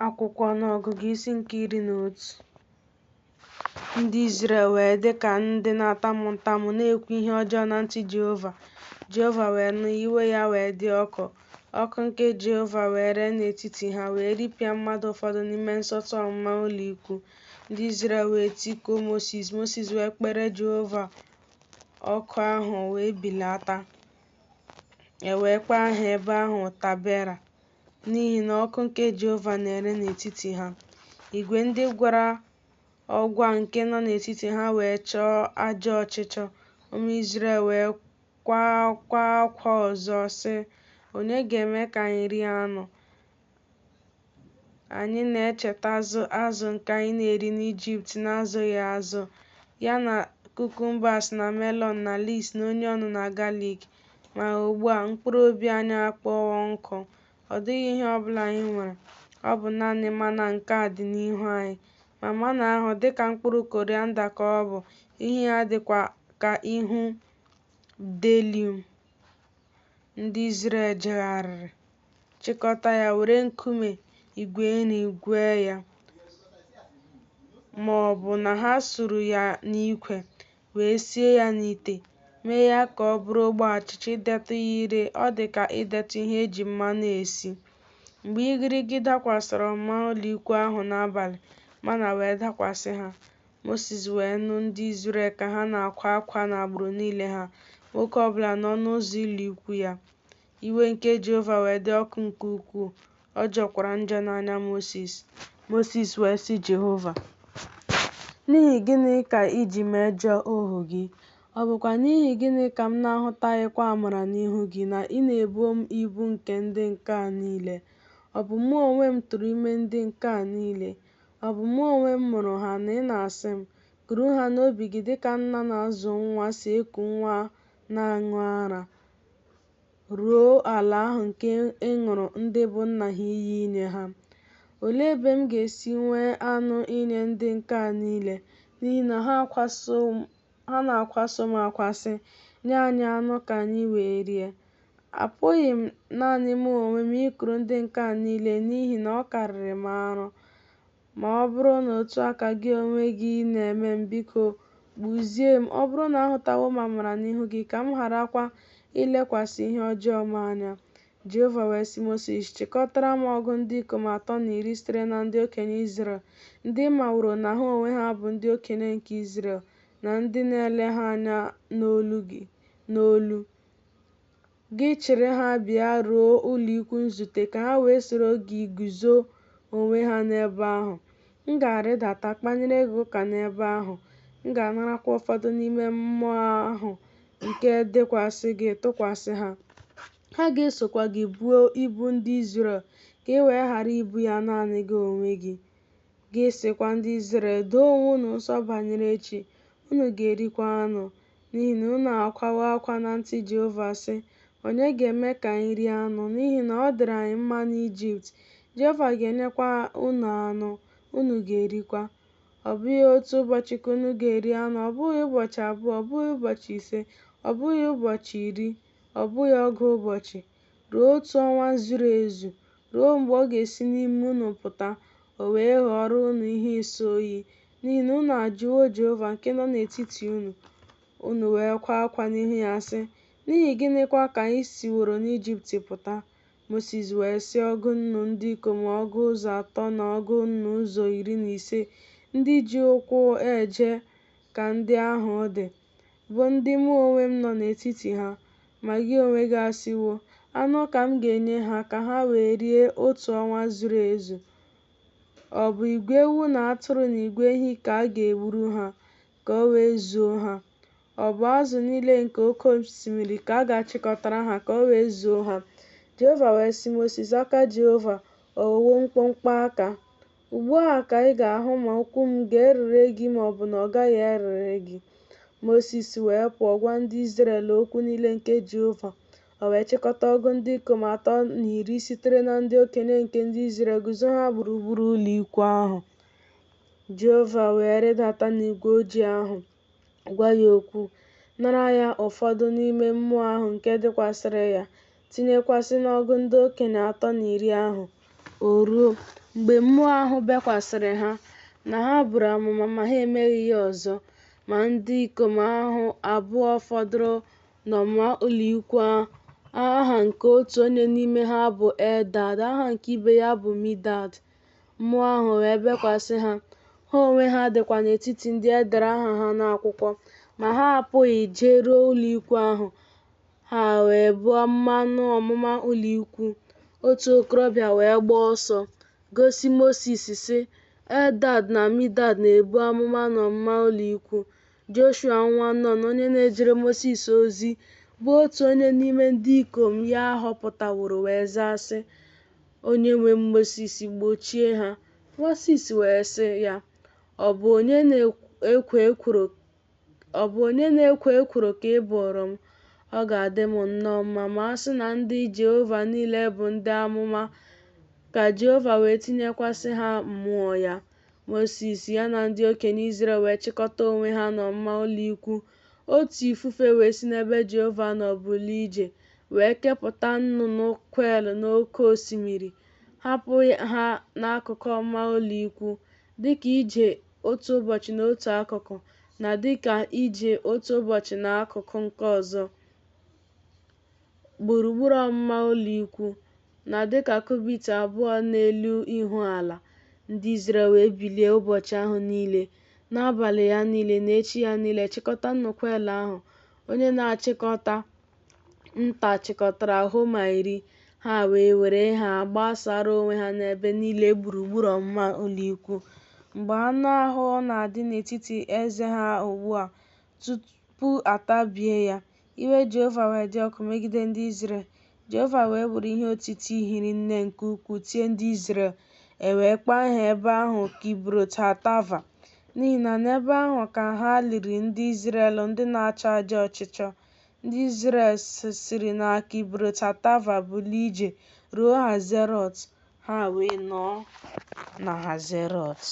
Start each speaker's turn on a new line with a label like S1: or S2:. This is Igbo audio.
S1: Akwụkwọ Ọnụọgụgụ isi nke 11. Ndị Izrel wee dị ka ndị na-atamu ntamu, na-ekwu ihe ọjọọ na ntị Jehova. Jehova wee nụ ya, iwe ya wee dị ọkụ. Ọkụ nke Jehova wee ree n'etiti ha, wee ripịa mmadụ ụfọdụ n'ime nsọtụ ọmụma ụlọikwuu. Ndị Izrel wee tikuo Mosis, Mosis wee kpeere Jehova, ọkụ ahụ wee bilata. E wee kpọọ aha ebe ahụ Tabera, n'ihi na ọkụ nke Jehova na-ere n'etiti ha. Igwe ndị gwara ọgwa nke nọ n'etiti ha wee chọọ ajọ ọchịchọ. Ụmụ Izrel wee kwaakwa akwa ọzọ, sị, Onye ga-eme ka anyị rie anụ? Anyị na-echeta azụ nke anyị na-eri n'Ijipt n'azụghị azụ, ya na cucumbers na melon na leeks na onion na galik. Ma ugbu a, mkpụrụ obi anyị akpọwo nkụ, ọ dịghị ihe ọ bụla anyị nwere, ọ bụ naanị mana nke a dị n'ihu anyị. Ma mana ahụ dị ka mkpụrụ korianda ka ọ bụ, ihu ya dịkwa ka ihu bdelium. Ndị Izrel jegharịrị, chịkọta ya, were nkume igwe nri gwee ya, ma ọ bụ na ha suru ya n'ikwe, wee sie ya n'ite, mee ya ka ọ bụrụ ogbe achịcha, idetụ ya ire ọ dị ka idetụ ihe e ji mmanụ esi. Mgbe igirigi dakwasịrị ọmụma ụlọikwuu ahụ n'abalị, mana wee dakwasị ha. Mosis wee nụ ndị Izrel ka ha na-akwa akwa n'agbụrụ niile ha, nwoke ọ bụla n'ọnụ ụzọ ụlọikwuu ya. Iwe nke Jehova wee dị ọkụ nke ukwuu, ọ jọkwara njọ n'anya Mosis. Mosis wee sị Jehova, N'ihi gịnị ka i ji mejọọ ohu gị? Ọ bụkwa n'ihi gịnị ka m na-ahụtaghịkwa amara n'ihu gị, na ị na-ebo m ibu nke ndị nke a niile? Ọ bụ mụ onwe m tụrụ ime ndị nke a niile? Ọ bụ mụ onwe m mụrụ ha, na ị na-asị m, Kuru ha n'obi gị dị ka nna na-azụ nwa si eku nwa na-aṅụ ara, ruo ala ahụ nke ị ṅụụrụ ndị bụ nna ha iyi inye ha? Olee ebe m ga-esi nwee anụ inye ndị nke a niile? N'ihi na ha na-akwaso m akwa, sị, Nye anyị anụ ka anyị wee rie! Apụghị m naanị mụ onwe m ikuru ndị nke a niile, n'ihi na ọ karịrị m arọ. Ma ọ bụrụ na otu a ka gị onwe gị na-eme m, biko, gbuzie m, ọ bụrụ na ahụtawo m amara n'ihu gị, ka m gharakwa ilekwasị ihe ọjọọ m anya. Jehova wee sị Mosis, Chịkọtara m ọgụ ndị ikom atọ na iri sitere na ndị okenye Izrel, ndị ị maworo na ha onwe ha bụ ndị okenye nke Izrel, na ndị na-ele ha anya n'olu. Gị chịrị ha bịa ruo ụlọikwuu nzute, ka ha wee soro gị guzo onwe ha n'ebe ahụ. M ga-arịdata kpanyere gị ụka n'ebe ahụ, m ga-anarakwa ụfọdụ n'ime mmụọ ahụ nke dịkwasị gị tụkwasị ha. Ha ga-esokwa gị buo ibu ndị Izrel, ka i wee ghara ibu ya naanị gị onwe gị. Gị sịkwa ndị Izrel, Doo onwe unu nsọ banyere echi, unu ga-erikwa anụ. N'ihi na unu akwawo akwa na ntị Jehova, sị, Onye ga-eme ka anyị rie anụ? N'ihi na ọ dịrị anyị mma n'Ijipt. Jehova ga-enyekwa unu anụ, unu ga-erikwa. Ọ bụghị otu ụbọchị ka unu ga-eri anụ, ọ bụghị ụbọchị abụọ, ọ bụghị ụbọchị ise, ọ bụghị ụbọchị iri, ọ bụghị ọgụ ụbọchị, ruo otu ọnwa zuru ezu, ruo mgbe ọ ga-esi n'ime unu pụta, o wee ghọọrọ unu ihe ịsọ oyi, n'ihi na unu ajụwo Jehova nke nọ n'etiti unu. Unu wee kwaa akwa n'ihu ya, sị, N'ihi gịnịkwa ka anyị siworo n'Ijipt pụta? Mosis wee sị ọgụ nnu ndị ikom ọgụ ụzọ atọ na ọgụ nnu ụzọ iri na ise ndị ji ụkwụ eje ka ndị ahụ dị, bụ ndị mụ onwe m nọ n'etiti ha, ma gị onwe gị asịwo, Anụ ka m ga-enye ha ka ha wee rie otu ọnwa zuru ezu. Ọ bụ igwe ewu na atụrụ na igwe ehi ka a ga-egburu ha, ka o wee zuo ha? Ọ bụ azụ niile nke oke osimiri ka a ga-achịkọtara ha, ka o wee zuo ha? Jehova wee sị Mosis, Aka Jehova ọ ghọwo mkpụmkpụ aka? Ugbu a ka ị ga-ahụ ma okwu m ga-erere gị ma ọ bụ na ọ gaghị erere gị. Mosis wee pụọ gwa ndị Izrel okwu niile nke Jehova. O wee chịkọta ọgụ ndị ikom atọ na iri sitere na ndị okenye nke ndị Izrel guzo ha gburugburu ụlọikwuu ahụ. Jehova wee rịdata n'igwe ojii ahụ gwa ya okwu, nara ya ụfọdụ n'ime mmụọ ahụ nke dịkwasịrị ya, tinyekwasị n'ọgụ ndị okenye atọ na iri ahụ. O ruo, Mgbe mmụọ ahụ bịakwasịrị ha, na ha buru amụma, ma ha emeghị ya ọzọ. Ma ndị ikom ahụ abụọ fọdụrụ n'ọmụma ụlọikwuu, aha nke otu onye n'ime ha bụ Eldad, aha nke ibe ya bụ Midad. Mmụọ ahụ wee bịakwasị ha, ha onwe ha dịkwa n'etiti ndị e dere aha ha n'akwụkwọ, ma ha apụghị jeruo ụlọikwuu ahụ. Ha wee buo amụma n'ọmụma ụlọikwuu. Otu okorobịa wee gbaa ọsọ, gosi Mosis, sị, Eldad na Midad na-ebu amụma n'ọmụma ụlọikwuu. Joshua nwa Nọn, onye na-ejere Mosis ozi, bụ otu onye n'ime ndị ikom ya họpụtaworo, wee zaa, sị, Onyenwe m Mosis, gbochie ha. Mosis wee sị ya, Ọ bụ onye na-ekwo ekworo ka ị bụụrụ m? Ọ ga-adị m nnọọ mma ma a sị na ndị Jehova niile bụ ndị amụma, ka Jehova wee tinyekwasị ha mmụọ ya. Mosis, ya na ndị okenye Izrel wee chịkọta onwe ha n'ọmụma ụlọikwuu. Otu ifufe wee si n'ebe Jehova nọ bulie ije, wee kepụta nnụnụ kwel n'oke osimiri, hapụ ha n'akụkụ ọmụma ụlọikwuu, dị ka ije otu ụbọchị n'otu akụkụ, na dị ka ije otu ụbọchị n'akụkụ nke ọzọ, gburugburu ọmụma ụlọikwuu, na dị ka kubit abụọ n'elu ihu ala. Ndị Izrel wee bilie ụbọchị ahụ niile, n'abalị ya niile, na echi ya niile, chịkọta nnụnụ kwel ahụ. Onye na-achịkọta nta chịkọtara homa 10, ha wee were ha gbasara onwe ha n'ebe niile gburugburu ọmụma ụlọikwuu. Mgbe anụ ahụ na-adị n'etiti eze ha ugbu a tupu a tabie ya. Iwe Jehova wee dị ọkụ megide ndị Izrel. Jehova wee were ihe otiti hiri nne nke ukwuu tie ndị Izrel. E wee kpọọ aha ebe ahụ Kibrot-hatava, n'ihi na n'ebe ahụ ka ha liri ndị Izrel ndị na-achọ ajọ ọchịchọ. Ndị Izrel siri na Kibrot-hatava bulie ije ruo Hazerọt, ha wee nọọ na Hazerọt.